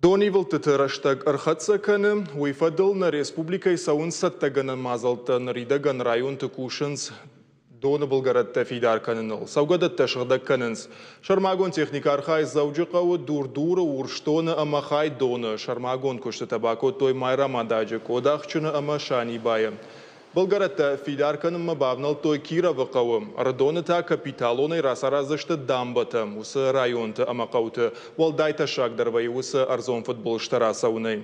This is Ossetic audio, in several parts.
Донивылдтыты рӕстӕг ӕрхӕццӕ кӕны. Уый фӕдыл нӕ республикӕйы цӕуынц цӕттӕгӕнӕн мадзӕлттӕ. Ныридӕгӕн районты кусынц доны былгӕрӕттӕ фидар кӕныныл, цӕугӕдӕттӕ сыгъдӕг кӕнынц. Сӕрмагонд техникӕ архайы Дзӕуджыхъӕуы, Дур-Дуры, Урсдоны ӕмӕ Хайдоны. Сӕрмагонд куыстытӕ бакодтой Майрӕмададжы, Къодахджыны ӕмӕ Санибайы. Былгӕрӕттӕ фидар кӕнынмӕ бавнӕлдтой Кировы хъӕуы. Ӕрыдоны та капиталонӕй рацараздзысты дамбӕтӕ. Уыцы районты ӕмӕ хъӕуты уӕлдай тӕссагдӕр вӕййы уыцы ӕрдзон фыдбылызтӕ рацӕуынӕй.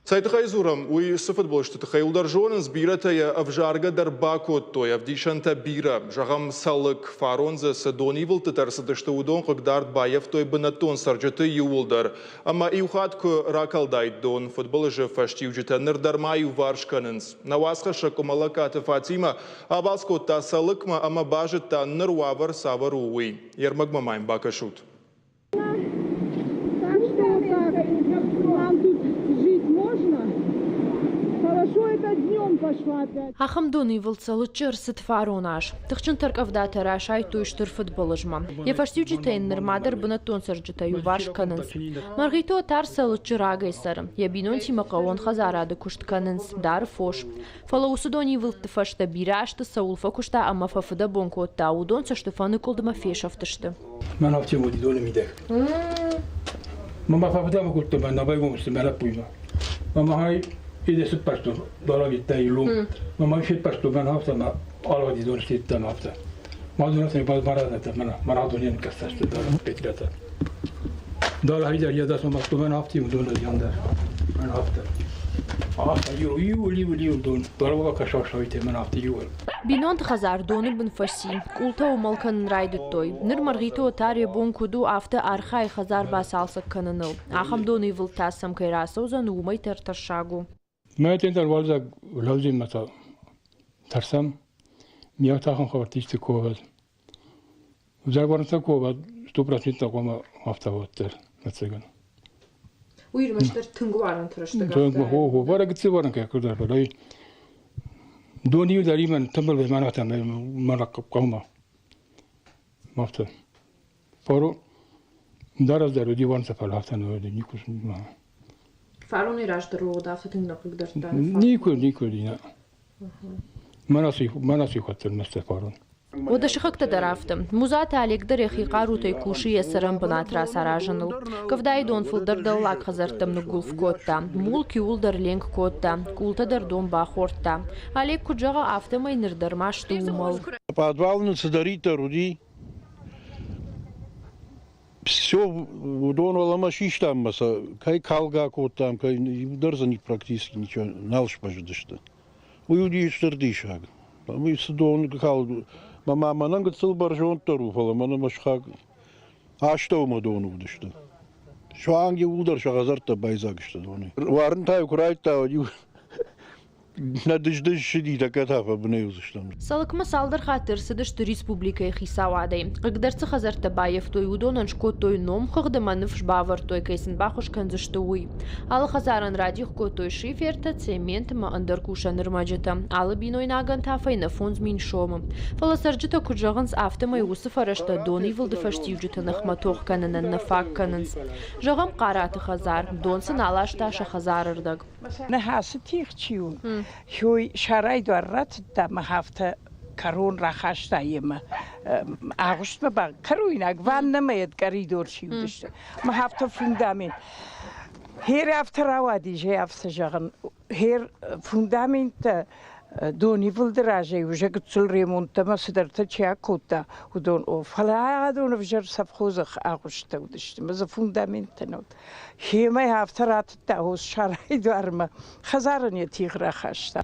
Цӕй тыххӕй дзурӕм, уый цы фыдбылызты тыххӕй уылдӕр зонынц, бирӕтӕ йӕ ӕвзаргӕ дӕр бакодтой, ӕвдисӕнтӕ бирӕ. Зӕгъӕм, Цӕлыкк, фарон дзы цы донивылдтытӕ ӕрцыдысты, уыдон хъыгдард баййӕфтой бынӕттон цӕрджыты иууылдӕр. Ӕмӕ иу хатт куы ракалдаид дон, фыдбылызы фӕстиуджытӕ ныр дӕр ма иуварс кӕнынц. Нӕ уацхӕссӕг Къуымӕллӕгкаты Фатимӕ абалц кодта Цӕлыккмӕ ӕмӕ базыдта, ныр уавӕр цавӕр у, уый. Йе рмӕгмӕ ма йын бакӕсут. Так что вот так, нам тут жить можно. Хорошо это днем пошла опять. Ахӕм донивылд Цӕлыччы ӕрцыд фарон аз. Тыхджын тӕркъӕвдатӕ расайдтой стыр фыдбылызмӕ. Йӕ фӕстиуджытӕ йын нырма дӕр бынӕттон цӕрджытӕ иуварс кӕнынц. Мӕргъиты Отар Цӕлыччы рагӕй цӕры. Йӕ бинонтимӕ хъӕууон хӕдзарады куыст кӕнынц, дары фос. Фӕлӕ уыцы донивылдты фӕстӕ бирӕ азты цӕуыл фӕкуыста ӕмӕ фӕфыдӕбон кодта, уыдон цӕстыфӕныкъуылдмӕ фесӕфтысты. Мӕн афтӕ уыди доны мидӕг. Мӕ фӕфыдӕбон кодта мӕ нӕ байгом сты мӕ лӕппуимӕ. Мӕ махӕй иде сыппӕрстон далавиттӕ илум. Мӕ ма феппӕрстон мӕн афтӕ мӕ алгъыди дон стедтам афтӕ. Ма дон афтӕ марадзӕтӕ мӕ марадон не нкӕстӕсты петлятӕ. Далахидӕр йӕ дӕс мӕ мӕн афтӕ дон ӕндӕр. Мӕн афтӕ. Афтӕ иу иу иу иу дон. Далава кӕсасауите мӕн афтӕ иу. Бинонты хӕдзар доны бын фӕци, къултӕ уымӕл кӕнын райдыдтой. Ныр Мӕргъиты Отар йӕ бон куыд у, афтӕ архайы хӕдзар бацалцӕг кӕныныл. Ахӕм донивылд та сӕм кӕй рацӕудзӕн, уымӕй дӕр тӕссаг у. Мӕ дӕр уалдзӕг лӕудзинмӕ та тӕрсӕм. Миаг тахын хабӕрттисты ковӕд. Взагварнцӕ ковӕд 100% хъуамӕ афтӕ уӕддӕр, ӕцӕгӕн. Уый ӕрмӕстдӕр тынг уарынты рӕстӕг афтӕ. Хо, хо, бӕрӕг гыццыл уарын кӕй куыддӕр, фӕлӕ дон иу дӕр имӕн тымбыл мӕнӕтӕ мӕнӕ хъӕумӕ. Афтӕ. Фаро дарӕс дӕр уыди уарынцӕ, фӕлӕ афтӕ нӕ уыди, никуы. Фаронӕй раздӕр уыд афтӕ тынг нӕ хъыгдардта? Никуы, никуы, нӕ. Мӕнӕ цы хӕццӕ мӕстӕ фарон. Уӕдӕ сыхӕгтӕ дӕр афтӕ. Музаты Олег дӕр йӕхи хъарутӕй кусы йӕ цӕрӕн бынат рацаразыныл. Къӕвдайы дон фылдӕр дӕллаг хӕдзӕрттӕм ныггуылф кодта, мулк иууылдӕр ленк кодта, къултӕ дӕр дон бахордта. Олег куыд зӕгъы, афтӕмӕй ныр дӕр ма сты уымӕл. Пъадвал нын цыдӕриддӕр уыди, все уыдон уӕлӕмӕ систам ӕмӕ сӕ кӕй калгӕ кодтам, кӕй дӕр дзы практически ничего нал сбӕззыдысты. Уый уыди стыр диссаг. Уый цы дон калд, мӕ мӕнӕн гыццыл бӕрзонддӕр у, фӕлӕ мӕнӕ мӕ сыхаг астӕумӕ дон уыдысты. Суанг иууылдӕр сӕ хӕдзӕрттӕ байдзаг сты донӕй. Уарын та-иу куы райдыдта, уӕд-иу нӕ дыз-дыз ссыди, тӕккӕ та фӕбынӕй уыдзыстӕм. Цӕлыкмӕ цалдӕр хатты ӕрцыдысты республикӕйы хицауадӕй. Хъыгдӕр цы хӕдзӕрттӕ баййӕфтой, уыдонӕн скодтой номхыгъд ӕмӕ ныфс бавӕрдтой, кӕй сын баххуыс кӕндзысты, уый. Алы хӕдзарӕн радих кодтой шифертӕ, цемент ӕмӕ ӕндӕр кусӕн ӕрмӕджытӕ, алы бинойнагӕн та фӕйнӕ 5000 сомы. Фӕлӕ цӕрджытӕ куыд зӕгъынц, афтӕмӕй уыцы фӕрӕзтӕ донивылды фӕстиуджыты ныхмӕ тох кӕнынӕн нӕ фаг кӕнынц. Зӕгъӕм, Хъараты хӕдзар, дон сын аласта сӕ хӕдзары рдӕг. Ныхасы тигъ чи у, уый сарайы дуар ратыдта ӕмӕ афтӕ кӕрон рахаста йемӕ агъуыстмӕ ба кӕройнаг ваннӕмӕ йӕ къӕридор чи уыдысты мӕ афтӕ фундамент хер афтӕ рауади зӕй афтӕ зӕгъын хер фундаменттӕ донивылды разӕй уже гыццыл ремонттӕ ӕмӕ цыдӕртӕ чи акодта, уыдон о, фӕлӕ адон ӕвзӕр совхозы агъуысттӕ уыдысты ӕмӕ дзы фундаменттӕ нӕ уыд. Хемӕ афтӕ ратыдта ус сарайы дуармӕ, хӕдзарӕн йӕ тигъ рахаста.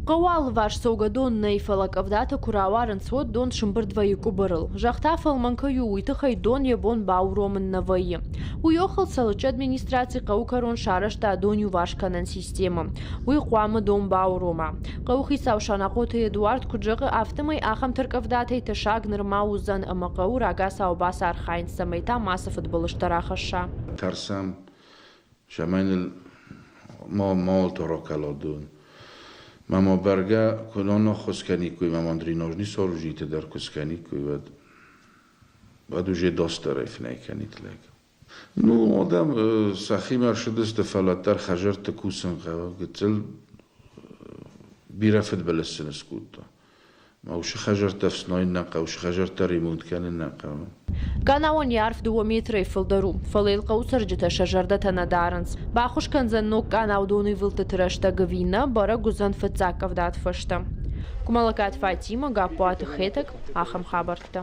Хъӕуы алыварс цӕугӕдон нӕй, фӕлӕ къӕвдатӕ куы рауарынц, уӕд дон сымбырд вӕййы къуыбырыл. Зӕхх та фӕлмӕн кӕй у, уый тыххӕй дон йӕ бон бауромын нӕ вӕййы. Уый охыл Цӕлыччы администраци хъӕуы кӕрон сарӕзта дон иуварс кӕнӕн системӕ. Уый хъуамӕ дон баурома. Хъӕуыхицау Санахъоты Эдуард куыд зӕгъы, афтӕмӕй ахӕм тӕркъӕвдатӕй тӕссаг нырма уыдзӕн ӕмӕ хъӕуы рагацау бацархайын, цӕмӕй та мацы фыдбылызтӕ рахӕсса. Тӕрсӕм, цӕмӕй ныл ма ракӕла дон. Ма ма бӕргӕ куы нӕ ӕххуыс кӕниккой, ма ма дренажный сооруженитӕ дӕр куы скӕниккой, уӕд, уӕд уже дастдӕрӕй фынӕй кӕнид лӕг. Ну, адӕм сӕхимӕ ӕрцыдысты, фӕлӕ дӕр хӕдзӕртты кусын хъӕуы. Гыццыл бирӕ фыдбылыз сын скодта. Ма уыцы хӕдзӕрттӕ ӕфснайын нӕ хъӕуы, уыцы хӕдзӕрттӕ ремонт кӕнын нӕ хъӕуы. Къанауӕн йӕ арф дыууӕ метрӕй фылдӕр у, фӕлӕ йыл хъӕуы цӕрджытӕ сӕ зӕрдӕтӕ нӕ дарынц. Баххуыс кӕндзӕн ног къанау донивылдтыты рӕстӕг ӕви нӕ, бӕрӕг уыдзӕн фыццаг къӕвдаты фӕстӕ. Куымӕллӕгаты Фатимӕ, Гаппуаты Хетӕг, ахӕм хабӕрттӕ.